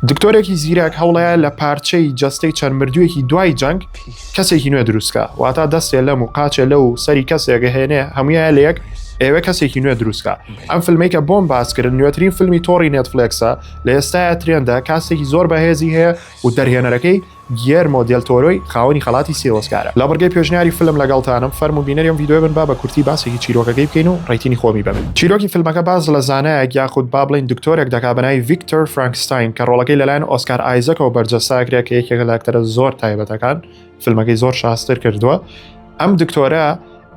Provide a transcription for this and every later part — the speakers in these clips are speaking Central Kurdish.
دکتۆرێکی زیرەک هەوڵەیە لە پارچەی جەستەی چەند مردوویەکی دوای جەنگ کەسێکی نوێ دروستکە، واتا دەستێ لەم و قاچێ لەو و سەری کەسێک هێنێ هەموویان لە یەک ئێوە کەسێکی نوێ دروستکە. ئەم فیلمەی کە بۆم باسکردن نوێترین فیلمی تۆڕی نێتفلێکسە، لە ئێستایا trend ە، cast ێکی زۆر بەهێزی هەیە و دەرهێنەرەکەی گیێرمۆ دێل تۆرۆی خاوەنی خەڵاتی سێ ئۆسکارە. لە بڕگەی پێشنیاری فیلم لەگەڵتانم، فەرموو بینەری ئەم ڤیدیۆیە بن با بە کورتی باسێکی چیرۆکەکەی بکەین و rating ی خۆمی بەمن. چیرۆکی فیلمەکە باس لە زانایەک یاخود با بڵێین دکتۆرێک دەکا بە ناوی ڤیکتۆر فرانکستاین کە ڕۆڵەکەی لەلایەن ئۆسکار ئایزەکەوە بەرجەستە ئەکرێ کە یەکێکە لە ئەکتەرە زۆر تایبەتەکان فیلمەکەی زۆر شازتر کردووە. ئەم دکتۆرە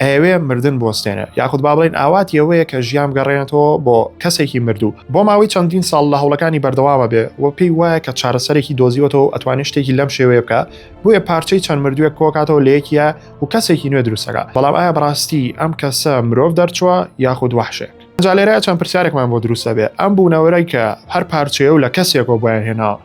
ئەیەوێ مردن بوەستێنێ یاخود با بڵێین ئاواتی ئەوەیە کە ژیان بگەڕێنێتەوە بۆ کەسێکی مردوو بۆ ماوەی چەندین ساڵ لە هەوڵەکانی بەردەوامە بێ و پێی وایە کە چارەسەرێکی دۆزیوەتەوە و ئەتوانێت شتێکی لەم شێوەیە بکە بۆیە پارچەی چەند مردووێک کۆکاتەوە لە یەکیە و کەسێکی نوێ دروستەکە بەڵام ئایا بەڕاستی ئەم کەسە مرۆڤ دەرچووە یاخود وەحشێک؟ جا لێرە چەند پرسیارێکمان بۆ دروستە بێ ئەم بوونەوەرەی کە هەر پارچەیە و لە کەسێکەوە بۆیان هێناوە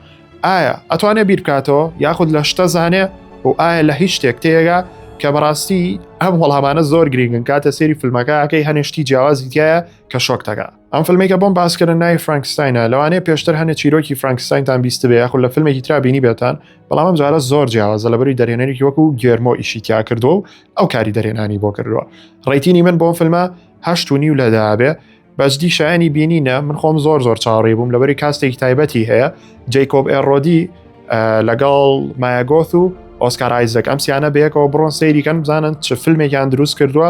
ئایا ئەتوانێ بیر بکاتەوە یاخود لە شتە زانێ و ئایا لە هیچ شتێک تێگا کە بەڕاستی ئەم وەڵامانە زۆر گرنگن کاتە سێری فیلمەکەکەی هەنێشتی جیاوازی تایە کە شۆکتەکە ئەم فیلمێکە بۆم باسکردن ناوی فرانکستاینە لەوانەیە پێشتر هەنێ چیرۆکی فرانکستاینتان بیستبێ یاخود لە فیلمێکی ترا بینی بێتان بەڵام ئەم جارە زۆر جیاوازە لەبەری دەرهێنەرێکی وەکو گێرمۆ ئیشی تیا کردووە و ئەو کاری دەرهێنانی بۆ کردووە rating ی من بۆم فیلمە 8.5 لە دابێ بەجدی شایانی بینینە من خۆم زۆر زۆر چاوەڕێ بووم لەبەری cast ێکی تایبەتی هەیە جەیکۆب ئێرۆدی لەگەڵ مایاگۆث و ئۆسکار ئایزەک ئەم سیانە بەیەکەوە بڕۆن سەیریکەن بزانن چ فیلمێکیان دروست کردووە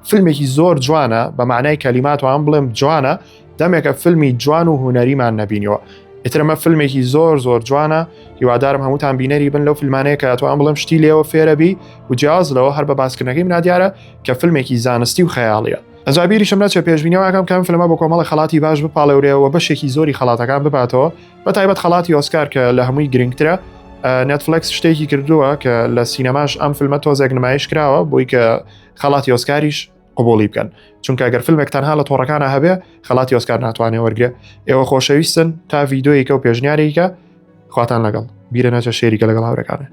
فیلمێکی زۆر جوانە بە معنای کەلیمات وان بڵێم جوانە دەمێکە فیلمی جوان و هوەریمان نەبینیوە ئیترمە فیلمێکی زۆر زۆر جوانە هیوادارم هەمووتان بینەری بن لەو فیلمانەیە کە توان بڵێم شتی لێوە فێرەبی و جیاز لەوە هەر بە باسکردنەکەی نادیارە کە فیلمێکی زانستی و خەیاڵیە ئەجا بیریشم نەچێ پێشبینی واکەم کە ئەم فیلمە بۆ کۆمەڵی خەڵاتی باش بپاڵێورێ و بەشێکی زۆری خەڵاتەکان بباتەوە بە تایبەت خەڵاتی ئۆسکار کە لە هەمووی گرنگترە نێتفلێکس شتێکی کردووە کە لە سینەماش ئەم فیلمە تۆزێک نمایش کراوە بۆی کە خەڵاتی ئۆسکاریش قبولی بکەن چونکە گەر فیلمێک تەنها لە تۆڕەکانە هەبێ خەڵاتی ئۆسکار ناتوانێ وەرگێ ئێوە خۆشەویستن تا ڤیددیویەکە و پێشنیارێکە خواتان لەگەڵ بیرە نەچە share یکە لەگەڵ هاورەکانێ.